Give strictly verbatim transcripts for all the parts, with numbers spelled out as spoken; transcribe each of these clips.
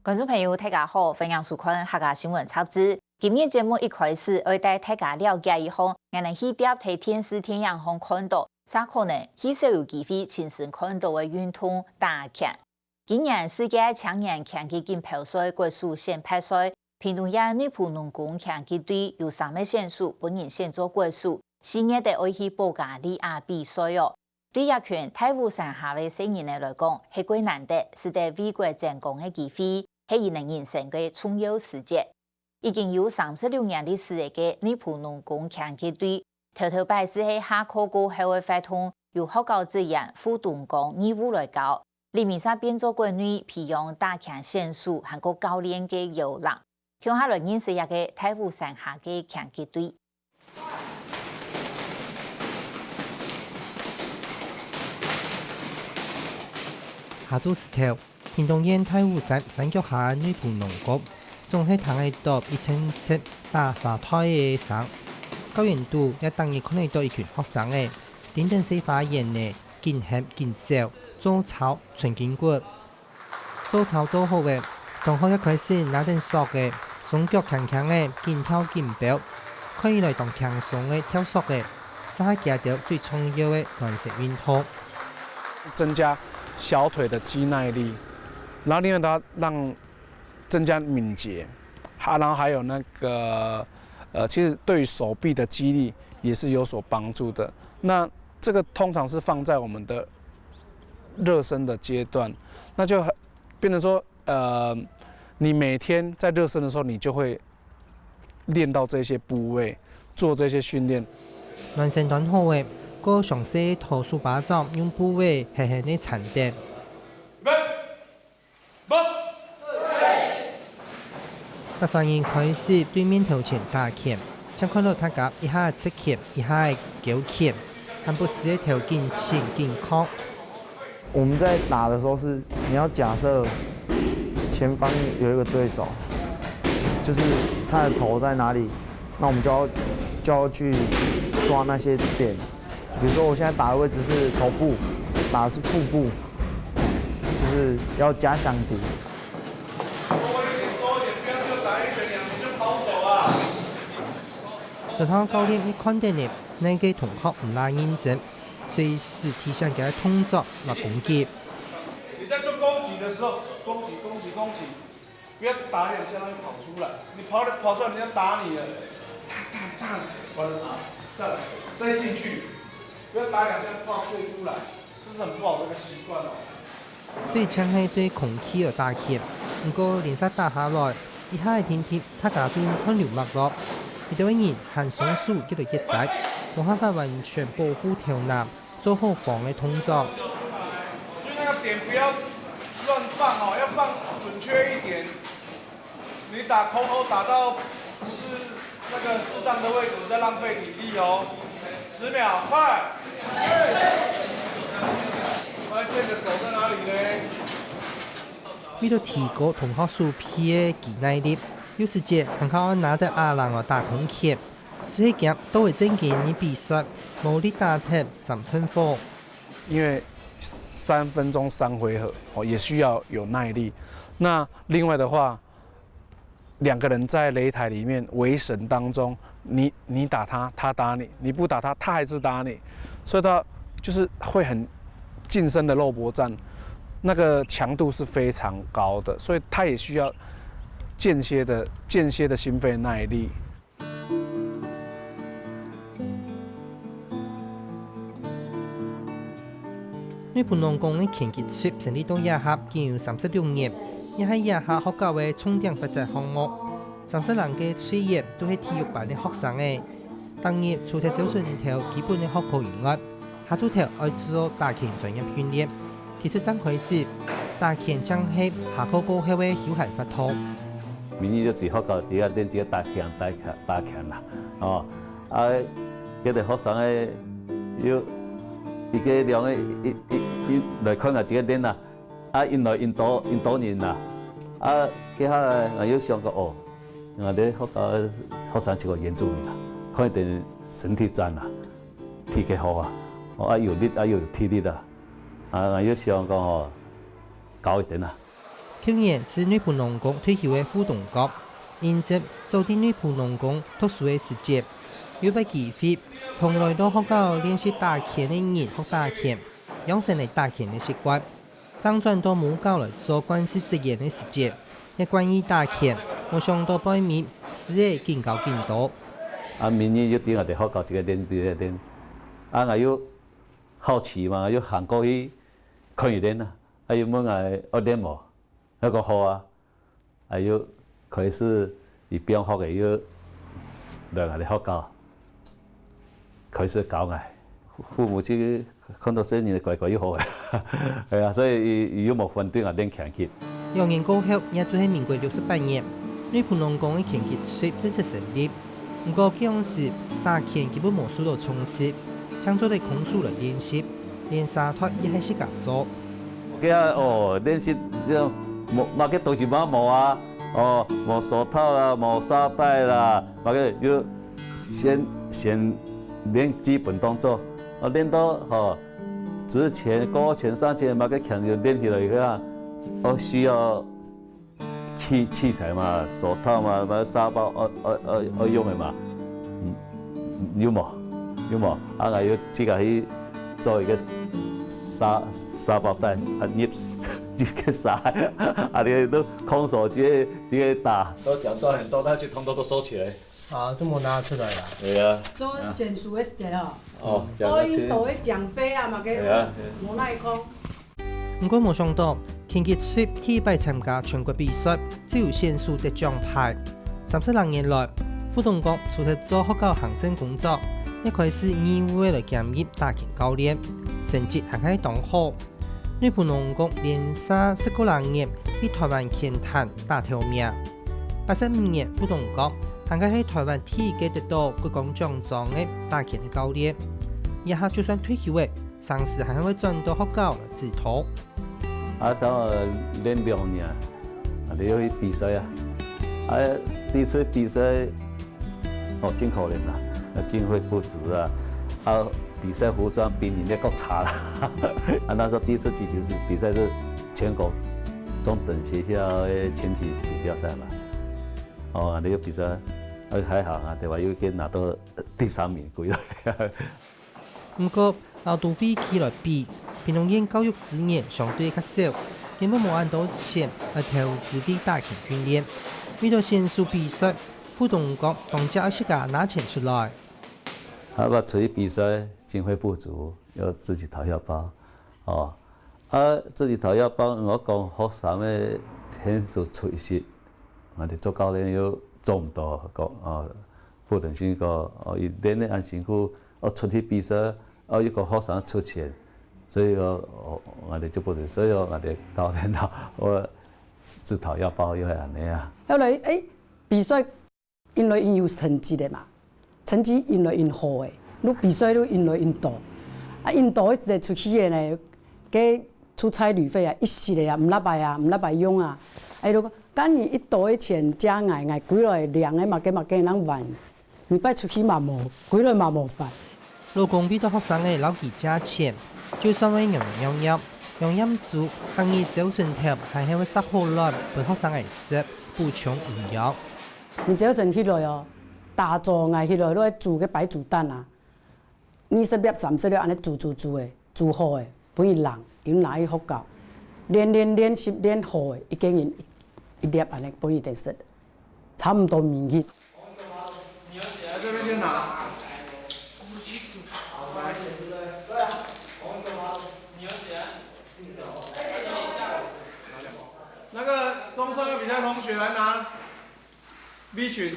觀眾朋友，大家好，歡迎收看客家新聞雜誌。今日節目一開始，愛帶大家了解一項，𠊎等去貼在電視、電影項看到，嗄可能較少有機會親身看到个運動——打拳。今年世界青年拳擊錦標賽國手選拔賽，屏東縣內埔農工拳擊隊有三位選手分人選做國手，四月底愛去保加利亞比賽哦。 對這群大武山下个細人仔來講，係過難得，使得為國爭光个機會，係佢等人生个重要時節。已經有三十六年歷史个內埔農工拳擊隊，頭頭擺就係下課過後个活動，由學校資源赴東光義務來搞，這下嗄變做國內培養打拳選手還過教練个搖籃。共下來認識這个大武山下个拳擊隊。 下晝時頭，屏東縣大武山山腳下个內埔農工，總係聽得到一陣陣打沙袋个聲。校園肚也逐日看得到一群學生仔，頂等細花園仔，緊喊緊走，做操伸筋骨。 做操做好咧，同學也開始拿等索仔，雙腳輕輕仔緊跳緊飆，看起來當輕鬆个跳索仔，嗄係佢兜最重要个暖身運動。增加小腿的肌耐力，然後另外它讓增加敏捷，還然後還有那個呃，其實對於手臂的肌力也是有所幫助的。那這個通常是放在我們的熱身的階段，那就很變成說，呃，你每天在熱身的時候，你就會練到這些部位，做這些訓練。暖身暖好咧，過詳細討手巴掌，用部位狠狠个纏等。 逐儕人開始對面頭前打拳，正看到大家一下直拳，一下勾拳，還不時仔頭緊伸緊硞。我們在打的時候是，你要假設前方有一個對手，就是他的頭在哪裡，那我們就要，就要去抓那些點。 比如說我現在打的位置是頭部，打的是腹部，就是要假想敵。多一點，多一點，不要只有打一拳兩拳就跑走啊！隨後教練一看等咧，哪個同學毋罅認真，隨時提醒佢个動作摎攻擊。你在做攻擊的時候，攻擊，攻擊，攻擊。 不要打兩下就跑出來，你跑了，跑出來，人家打你了，打打打，完了，再來，再進去，不要打兩下就跑退出來，這是很不好的一個習慣哦。雖淨係對空氣來打拳，毋過連續打下來，一下仔停停，大家就汗流脈落，有兜个人還雙手越來越大，無辦法完全保護頭那， 做好防个動作。所以那個點不要亂放哦，要放準確一點。你打空投打到不是那個適當的位置，你在浪費體力哦。十秒，快！關鍵的手在哪裡呢？為了提高同學手臂个肌耐力，有時節還較愛拿等啞鈴來打空拳。 就係驚到位正經你比賽，無力打忒三寸火。因為三分鐘三回合，哦，也需要有耐力。那另外的話，兩個人在擂台裡面圍繩當中，你，你打他，他打你，你不打他，他還是打你，所以他就是會很近身的肉搏戰，那個強度是非常高的，所以他也需要間歇的，間歇的心肺耐力。 內埔農工个拳擊隊成立到這下已經有三十六年，也係這下學校个重點發展項目。三十零個隊員都係體育班个學生仔，逐日除忒朝晨頭基本个學科以外， 下晝頭愛做打拳專業訓練。其實正開始，打拳正係下課過後个休閒活動。明日就在學校自家練，自家打拳，打拳，打拳啦，哦。啊，這個學生个，有一個兩個，一，一，一來看啊，自家練啦。啊，因來因多，因多人啦。啊，這下𠊎又想講，哦，𠊎這學校个學生就係原住民啦，看佢等身體讚啦。 體格好啊，哦，啊有力啊，又有體力啊，啊，又希望講吼，高一點啊。舊年自內埔農工退休个傅東國，因接早在內埔農工讀書个時節，有一擺機會，同來到學校練習打拳个人學打拳，養成了打拳个習慣。正轉到母校來做管事職員个時節，也慣於打拳，無想到背尾事仔緊搞緊多。啊，明年又在𠊎兜學校一個練習个練，啊，𠊎又好奇嘛，又行過去看佢練啊，啊，又問𠊎愛練無？ 𠊎講好啊，啊又開始佢放學个又來𠊎兜學校，開始教𠊎。父母親看到細人乖乖又好个，係啊，所以佢佢又無反對𠊎練拳擊。兩年過後，也就係民國六十八年，內埔農工个拳擊隊正式成立。毋過，該央時打拳根本無受到重視，淨做得空手來練習。 連沙袋也係自家做。OK啊，哦，練習這種無，麼个東西嘛無啊，哦，無手套啦，無沙袋啦，麼个就先先練基本動作，哦，練到吼，直拳、勾拳、上拳，麼个拳就練起來以後啊，哦，需要 器器材嘛，手套嘛，嘛沙包，愛愛愛愛用个嘛，嗯，有無？有無？啊，𠊎又自家去做一個沙沙包袋，啊，入入个沙，啊，你都空手直接直接打。都講到很多，但是通通都收起來。啊，這麼拿出來啦。對啊。做選手个時節哦，哦，講到這，都有獎盃啊嘛，該對啊，對啊。無奈空。 毋過無想到，拳擊隊第一擺參加全國比賽，就有選手得獎牌。三十零年來，傅東國除忒做學校行政工作，也開始義務來兼任打拳教練，成績還係當好。內埔農工連續十過零年在台灣拳壇打頭名。八十五年，傅東國還係台灣第一個得到國光獎章个打拳个教練。這下就算退休了， 常時還會轉到學校來指導。啊，差不多練兩年，啊，就又去比賽啊。啊，第一次比賽，哦，真可憐啊，啊，經費不足啊，啊，比賽服裝比人家更差啦。啊，那時候第一次去比賽，比賽是全國中等學校的全級錦標賽嘛。哦，那個比賽，啊，還好啊，對吧？又可以拿到第三名，歸來。 毋過，摎都會區來比，屏東縣教育資源相對較少，根本無恁多錢來投資在打拳訓練。為著選手比賽，傅東國當遽愛自家拿錢出來。啊，𠊎出去比賽，經費不足，要自己掏腰包。哦，啊，自己掏腰包，𠊎講學生个天數出一息，𠊎兜做教練又做毋到，講，哦， 傅東國講，哦，佢練到恁辛苦，哦，出去比賽，哦，又講學生出錢，所以哦，哦，𠊎兜就不能，所以哦，𠊎兜教練哦，𠊎自掏腰包又係恁樣啊。後來，誒，比賽，因為𠊎有成績个嘛，成績因為𠊎好个，你比賽你因為𠊎多，啊，𠊎多一直出去个呢，該 出差旅費啊，一息仔啊，毋落擺啊，毋落擺用啊。哎，就講，今年一多个錢借𠊎，𠊎歸來領个麼个麼个人還，每擺出去嘛無，歸來嘛無還。老公為著學生仔摎佢借錢，就算會仰仰仰仰，仰仰子，逐日朝晨頭還係會煠好卵分學生仔食，補充營養。你朝晨起來哦，打早𠊎起來，都愛煮个白煮蛋啊。 二十粒、三十粒恁樣煮煮煮个，煮好个，分佢冷，佢拿去學校，練練練習練好个，一個人一一粒恁樣分佢等食，差毋多每日。這邊先拿。那個中校比賽同學來拿。 B群。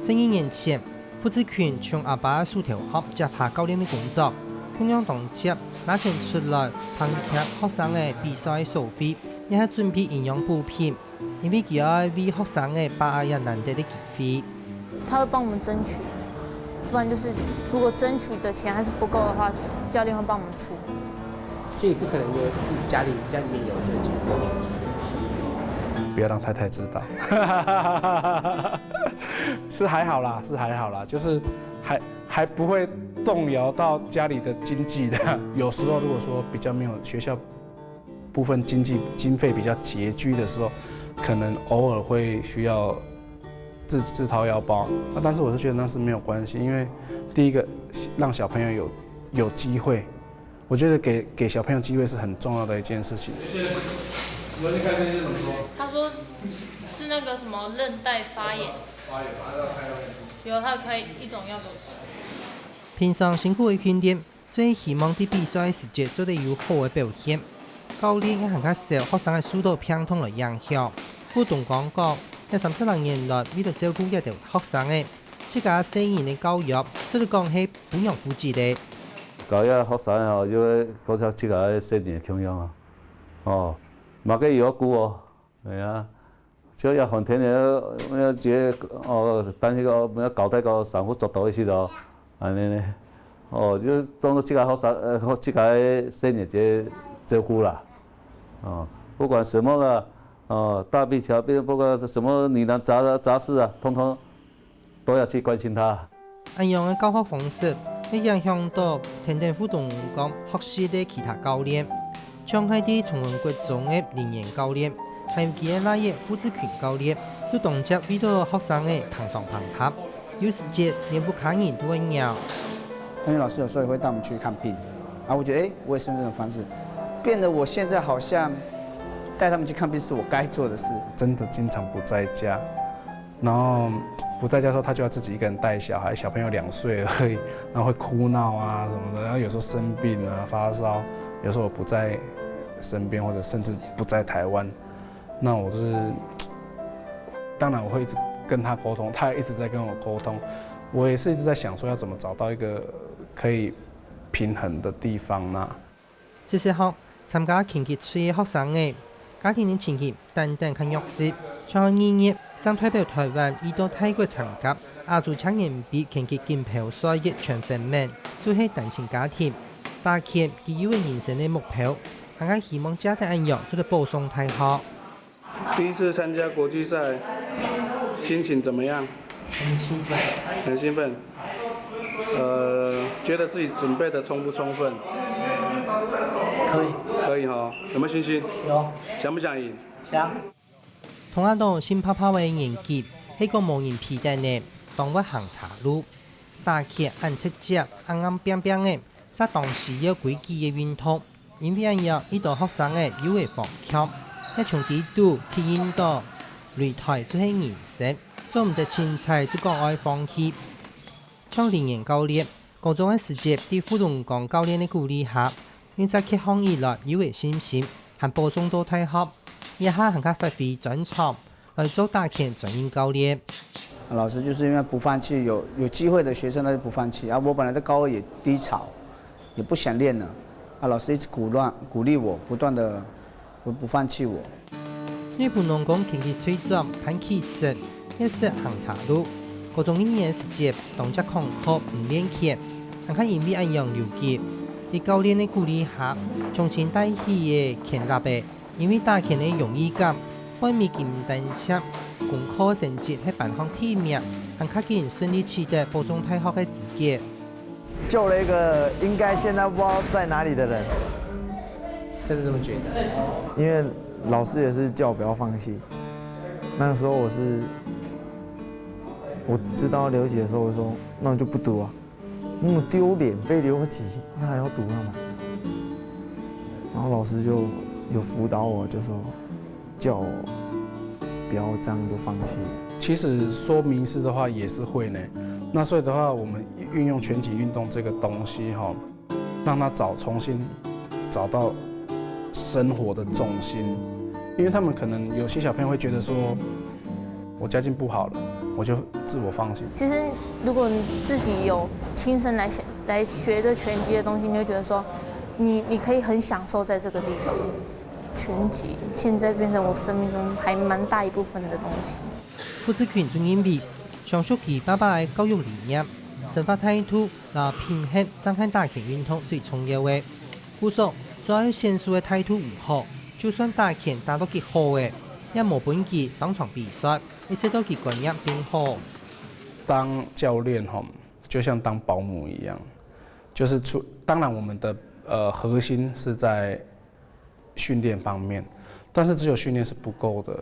十二年前，傅志群從阿爸手頭學接下教練个工作，共樣當遽拿錢出來，幫貼學生个比賽所費，也係準備營養補品，因為佢愛為學生个把握這難得个機會。他會幫我們爭取，不然就是如果爭取的錢還是不夠的話，教練會幫我們出。 所以不可能因為自己家裡，家裡面有這個錢，不要讓太太知道。是還好啦，是還好啦，就是還，還不會動搖到家裡的經濟的。有時候如果說比較沒有，學校部分经济经费比较拮据的时候，可能偶尔会需要自自掏腰包。那但是我是觉得那是没有关系，因为第一个让小朋友有有机会，我觉得给给小朋友机会是很重要的一件事情。他说是是那个什么韧带发炎，有他开一种药给我吃。平常辛苦个训练，最希望在比赛个时节做得有好个表现。教练也還較少學生个受到病痛來影響。傅東光講，這三十零年來，為了照顧這兜學生个，自家細人个教育，做得講係不容負責个。教育學生吼，就會講像自家个細人个共樣啊，哦，嘛个有顧哦，係啊。 就要很天天要要接哦，但是个要交代个衫褲着到一起咯，安尼呢，哦，就当做自家好生呃，自家个生日节照顾啦，哦，不管什么个哦，大病小病，不管是什么疑难杂杂事啊，通通都要去关心他。 恁樣个教學方式，會影響到跈等傅東光學習个其他教練，像係在崇文國中个林源教練，還有佢个倈仔傅志群教練，就當輒為到學生个ทั้งสอง班級，有時節連屋下人都會惱。因為老師有時候也會帶我們去看病，然後我覺得，哎，我也是用這種方式，變得我現在好像帶他們去看病是我該做的事。真的经常不在家，然后不在家的时候，他就要自己一个人带小孩，小朋友两岁而已，然后会哭闹啊什么的，然后有时候生病啊发烧，有时候我不在身边，或者甚至不在台湾，那我就是，当然我会一直跟他沟通，他也一直在跟我沟通，我也是一直在想说要怎么找到一个可以平衡的地方呢。 細細學參加拳擊隊个學生仔，家庭个情形單單較弱勢，像係二月正代表台灣移到泰國參加亞洲青年杯拳擊錦標賽个全分們，就係單親家庭。打拳佢有个人生个目標，還較希望借等恁樣做得保送大學。 第一次參加國際賽，心情怎么样？很兴奋。很兴奋。呃，觉得自己准备的充不充分？可以。可以哈，有没有信心？有。想不想赢？想。同阿當新泡泡个年紀，係講無人陪等呢，當會行差路。打拳恁直接，恁硬拚拚个， 係當需要規矩个運動，因為恁樣，一兜學生仔又會放強，也從底肚體驗到擂台就係人生，做毋得凊彩就講愛放棄。像林源教練，高中个時節，在傅東光教練个鼓勵下，因為在結項以來又會信心，還保送到大學，這下還較發揮專長， 來做打拳專任教練。老师就是因为不放弃，有有机会的学生他就不放弃。啊，我本来在高二也低潮，也不想练了。啊，老师一直鼓励鼓励我，不断的不不放弃我。日本人講拳擊最重，但其實也識行差路。高中一年个時節，當隻曠課毋練拳，還較因為恁樣留級。在教練个鼓勵下，重新帶起个拳擊仔， 因為打拳个榮譽感，換來佢毋單淨功課成績係班上第一名，還較緊順利取得保送大學个資格。救了一个应该现在不知道在哪里的人。真的这么觉得？因为老师也是叫我不要放弃。那个时候我是，我知道留级的时候，我说那我就不读啊。 那么丢脸，被留级，那还要读干嘛？然后老师就有辅导我，就说叫我不要这样就放弃。其实说迷失的话也是会呢。那所以的话，我们运用拳击运动这个东西哈，让他找重新找到生活的重心，因为他们可能有些小朋友会觉得说，我家境不好了，我就自我放弃。其实如果你自己有亲身来想来学这拳击的东西，你会觉得说，你你可以很享受在这个地方。拳击现在变成我生命中还蛮大一部分的东西。傅志群就認為，常熟佢爸爸个教育理念、生活態度，摎平衡正係打拳運動最重要个。故所，只要選手个態度毋好，就算打拳打到幾好个，也無分佢上場比賽，一直到佢觀念變好。当教练吼，就像当保姆一样，就是除当然我们的呃核心是在训练方面，但是只有训练是不够的，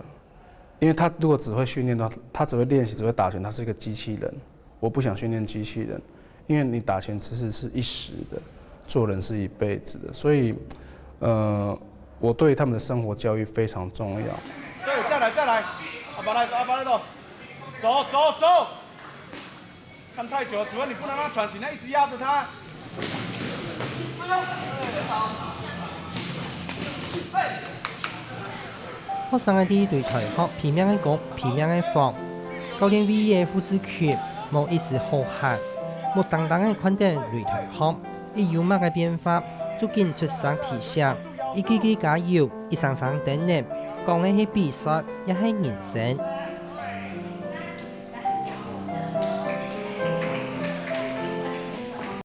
因为他如果只会训练的话，他只会练习，只会打拳，他是一个机器人。我不想训练机器人，因为你打拳其实是一时的，做人是一辈子的，所以，呃，我对他们的生活教育非常重要。对，再来，再来，阿爸来走，阿爸来走，走走走。看太久，主任你不能让他喘息，那一直压着他。學生个在擂台項拼命个攻，拼命个防，教練位个副志群無一時好閒，目盯盯个看等擂台項，一有麼个變化，就緊出聲提醒，一句句加油，一聲聲等等，講个係比賽，也係人生。